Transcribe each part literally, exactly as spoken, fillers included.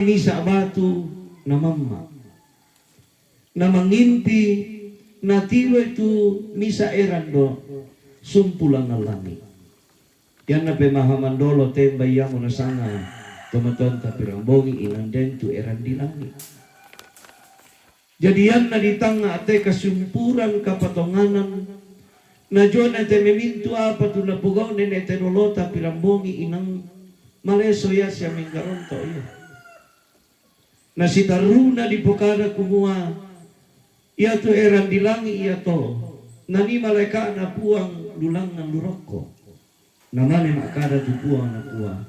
misa' batu namamma'. Namangimpi, natiloi tu misa' eran do sumpulangan langi'. Iyanna pemahaman dolo temba iamo nasanga tomatoanta pirang bongi inang den tu eran di langi'. Jadi iyanna di tangnga' te kasumpuran kapatonganan, na jona te memintu apa tu napogau' nene' te dolota pirang bongi inang, maleso ia sia menggaronto' ia. Na sitarruna dipokada kumua, iatu eran di langi' iato, nanii malaeka'na Puang lulangngan lu rokko. Namane ma'kada tu Puang nakua,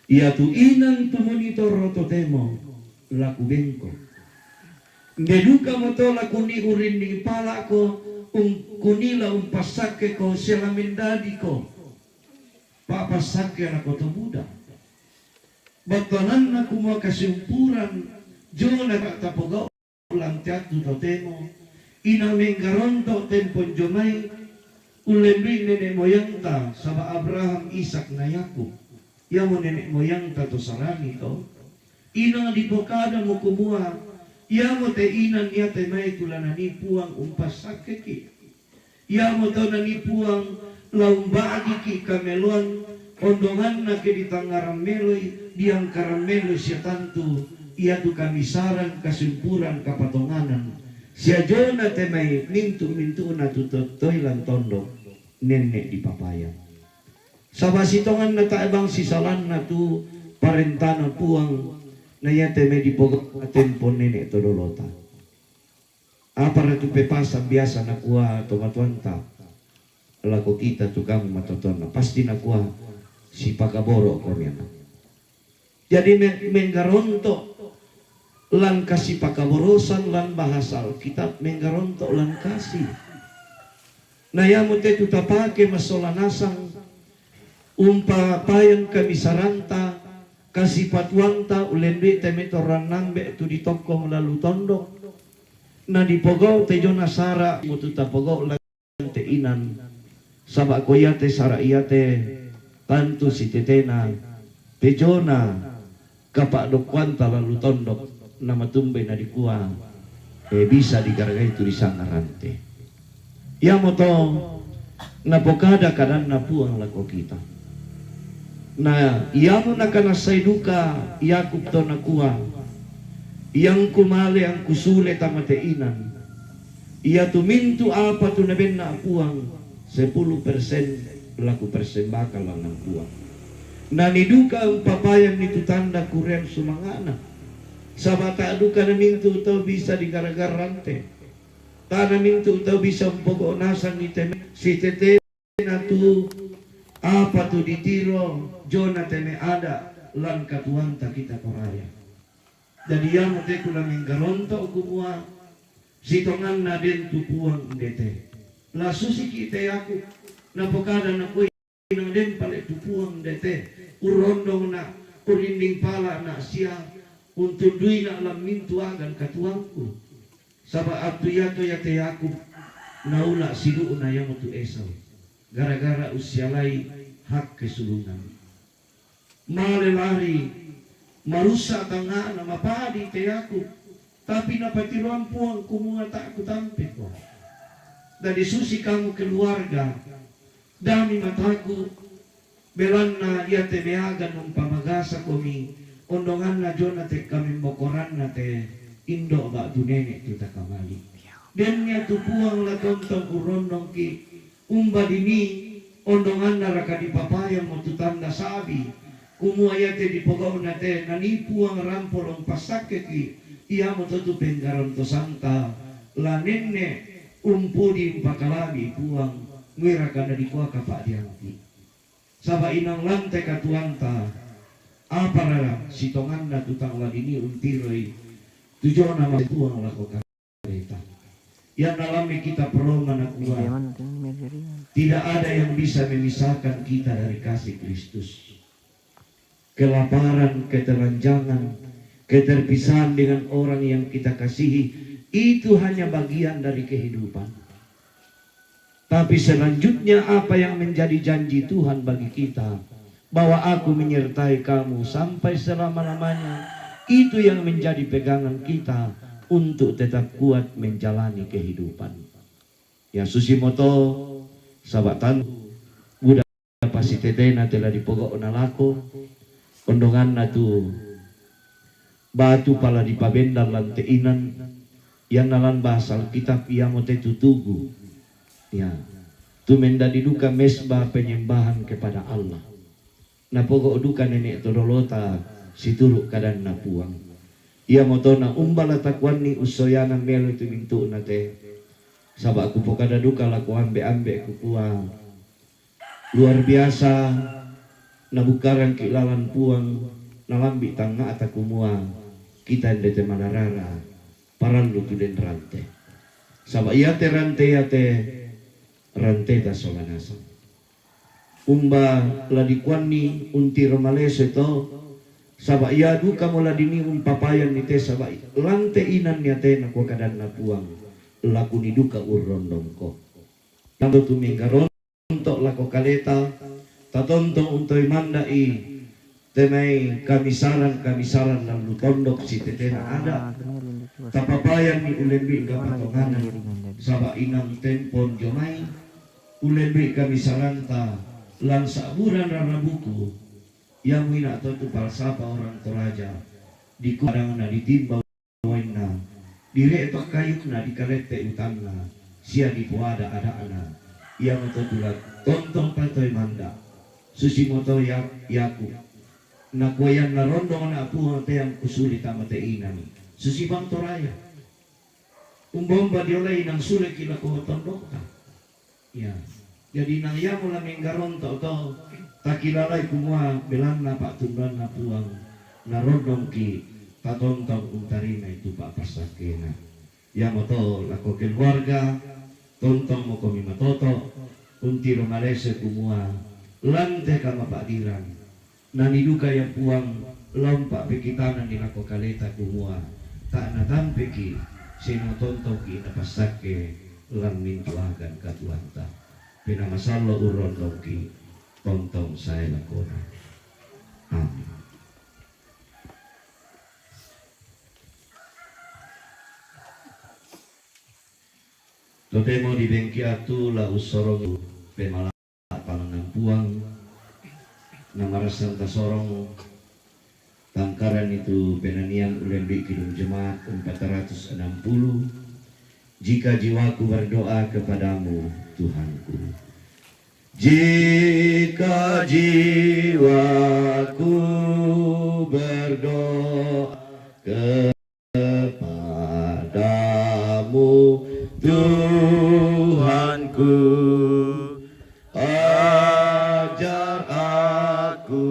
iatu inang tu muni torro totemo la kubengko. Nde dukamoto la kunii urinding pala'ko, um, kunii la umpassakkeko sia la mendadiko pa'passakke lako to buda. Battuananna kumua kasumpuran jona tapogau' lan te attu totemo, inang menggaronto' tempo njo mai, ullendu'i nene' moyangta, saba' Abraham, Ishak na Yakub, iamo nene' moyangta to sarani to. Inang dipokadamo kumua, iamo te inang iate mai tu la nanii Puang umpassakkeki'. Iamoto nanii Puang la umba'giki' kameloan ondonganna ke ditangngarang meloi, diangkarang meloi sia tantu iatu kamisaran kasumpuran kapatonganan sia jona te mai mintu'-mintu'na tu tottoi lan tondok nenne' dipapayan. Saba' sitonganna tae' bang sisalanna tu parentana Puang, na iate mai dipogau'na tempo nene' to dolota. Apara tu pepasang biasa nakua tomatoanta lako kita tu kamu matotoanna? Pasti nakua, sipakaboro'ko mena. Jadi me-, menggaronto' lan kasipakaborosan lan bahasa Alkitab, menggaronto' lan kasih. Na iamo te tu tapake massola nasang, umpapayan kamisaranta, kasipatuanta, ullendu'i te meto rannambe' tu ditokkong lalu tondok. Na dipogau' te jona sara' mo tu tapogau' lan te inan, saba' ko iate sara' iate tantu sitetena te jona kapa'dokkoanta lalu tondok, na matumbai na dikua, e, bisa digaragai tu disanga rante. Iamoto napokada kadanna Puang lako kita. Na iamo nakanassai duka Yakub to nakua, iangku male angku sule tama te inan, iatu mintu' apa tu nabenna Puang, sepuluh persen laku persembahkan langngan Puang. Nani duka umpapayanni tu tanda kurean sumanga'na. Saba' tae' duka namintu' tau bisa digaragarante. Tae' namintu' tau bisa umpogau' nasangi te me-, sitetena tu apa tu ditiro jona te me ada lan katuoanta kita Toraya. Jadi iamo te kula menggaronto' kumua sitonganna den tu Puang ndete. La susiki' te Yakub napokada nakua, inang den pale tu Puang ndete, urrondongna', urrinding pala'na' sia untunduina' lan mintu' a'gan katuoangku. Saba' attu iato iate Yakub naula' sidu'na iamotu Esau, gara-gara ussialai hak kesulungan. Male lari, marussa' tangnga'na, mapadi te Yakub. Tapi napatiroang Puang kumua, tae' kutampeko. Dadi susi kamu keluarga, dami mataku, belanna iate meaga umpamagasakomi ondonganna jona te kamemmokoranna te indo' ba'tu nene' tu takamali'. Dennia tu Puang la tontong urrondongki', umba dinii ondongannaraka dipapayammo tu tanda sa'bi, kumua iate dipogau'na te nanii Puang rampo la umpassakkeki', iamoto tu penggarontosanta la nenne' umpudi umpakala'bi Puang, muiraka nadikua kapa'diangki'. Saba' inang lan te katuoanta, apara sitonganna tu tang la dinii untiroi tu jona ma Puang lako Iyanna lammi kitab Roma nakua, tidak ada yang bisa memisahkan kita dari kasih Kristus. Kelaparan, ketelanjangan, keterpisahan dengan orang yang kita kasihi, itu hanya bagian dari kehidupan. Tapi selanjutnya apa yang menjadi janji Tuhan bagi kita, bahwa Aku menyertai kamu sampai selama-lamanya, Itu yang menjadi pegangan kita untuk tetap kuat menjalani kehidupan. Ya, susi moto, saba' tantu buda pasitetena te la dipogo'na lako, ondonganna tu batu pala dipabendan lan te inan, ianna lan bahasa Alkitab iamote tu tugu. Ya, tu mendadi duka mesbah penyembahan kepada Allah. Napogo' duka nene' to dolota situru' kadanNa Puang. Iamoto na umba la takuanni ussoyanan melo tu mintu'na te. Saba' kupokada duka lako ambe'-ambe' kukua, luar biasa nabukkarangki' lalan Puang, nalambi' tangnga'ta kumua kita inde te malarara parallu tu den rante. Saba' iate rante iate ranteta sola nasang. Umba la dikuanni untiro malese to, saba' ia dukamo la dinii umpapayanni te, saba' lan te inan iate nakua kadanNa Puang, lakuni duka urrondongko. Tantu tu menggaronto' lako kaleta, tatontong untoi manda'i te mai kamisaran-kamisaran lallu tondok sitetena ada', tapapayanni ulembi' kapatonganan, saba' inang tempon jomai, ulembi' kamisaranta lan sa'buran rarabuku, iamu ina' to tu falsafah orang Toraja, dikua kadanna ditimba wainna, dire'pak kayunna, dikalette' utanna, sia dipoada-ada'na, iamoto tu la tontong patoi manda'. Susi moto ia-, Yakub. Nakua ianna rondong ana' Puang te angkusuli tama te inan. Susi bang Toraya. Umba-umba diolai inang suleki' lako tondokta. Ya. Jadi inang iamo la menggaronto' to, takilalai kumua belanna pa'tunduanNa Puang, narondongki' tatontong untarimai tu pa'passakena. Iamoto lako keluarga, tontongmokomi matoto', untiro malese kumua, lan te kamapa'diran, nani duka ia Puang la umpa'pekitananni lako kaleta kumua, ta' natampeki', sia natontongki' napassakke lan mintu' agan katuoanta. Penaa Masallo' urrondongki', tontong sae lakona. Amin. Totemo dibengki atu la ussorong pemala' pamangngang Puang, namarassan tasorong tangkaran itu penanian ulembi' Kidung Jemaat empat ratus enam puluh, Jika jiwaku berdoa kepadamu, Tuhanku. Jika jiwaku berdoa kepadamu, Tuhanku, ajar aku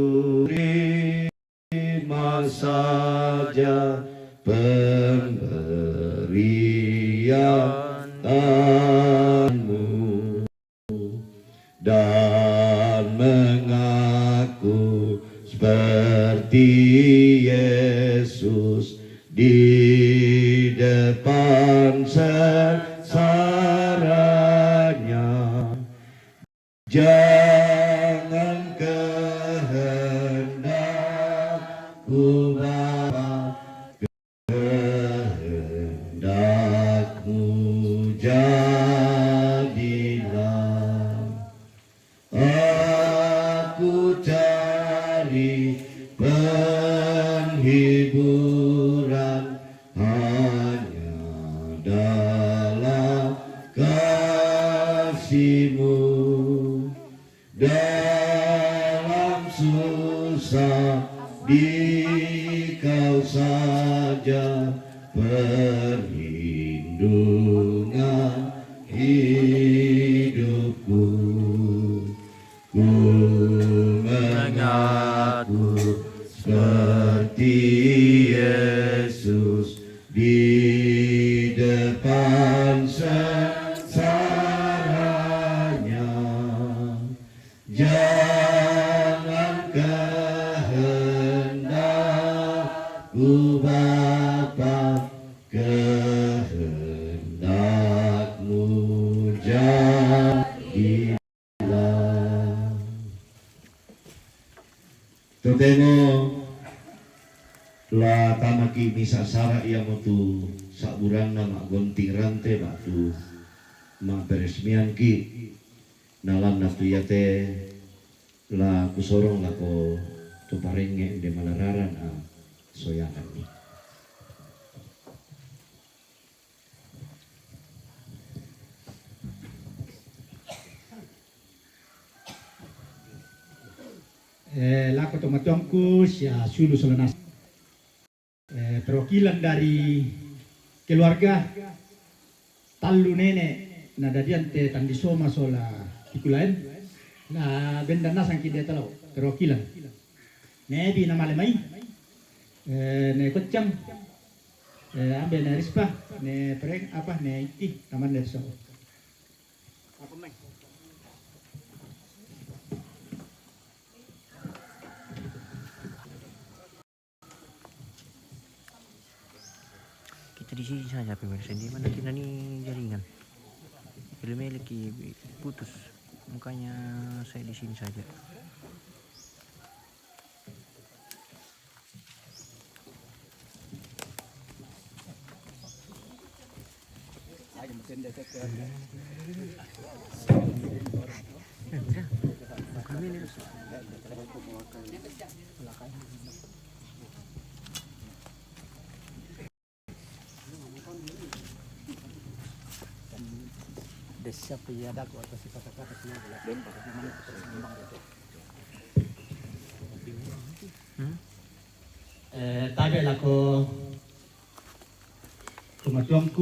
terima saja pemberian tanganmu dan mengaku seperti Yesus di depan sengsaranya. Jangan kehendakku, Bapa, kehendakmu jadilah. Aku cari penghiburan hanya dalam kasih-Mu. Dalam susah di Kau saja perlindungan hidupku. Ku mengaku seperti Yesus di depan sengsaranya. Jangan kehendakku, Bapa, kehendak-Mu jadilah. Totemo la Ki misa sara' iamotu sa'buranna ma'gonting rante ba'tu ma'peresmiangki', nalanna tu iate la kusorong lako to parengnge' de malararan a soyakanni. Eh, lako to matuangku sia sulu sola nas-, eh, perwakilan dari keluarga tallu nene' nadadian te Tandisoma sola Pikulaen, na bendan nasang ki de talo perwakilan. Ne Ebi namale mai, eh, ne Koccang, eh, ambe ne Rispa, ne Pereng, apa, ne Itti, taman dari so. Kita di sini saja, pemirsa. Di mana kita ni jaringan? Film lagi putus. Makanya saya di sini saja. Hmm? Eh, tabe' lako tomatuangku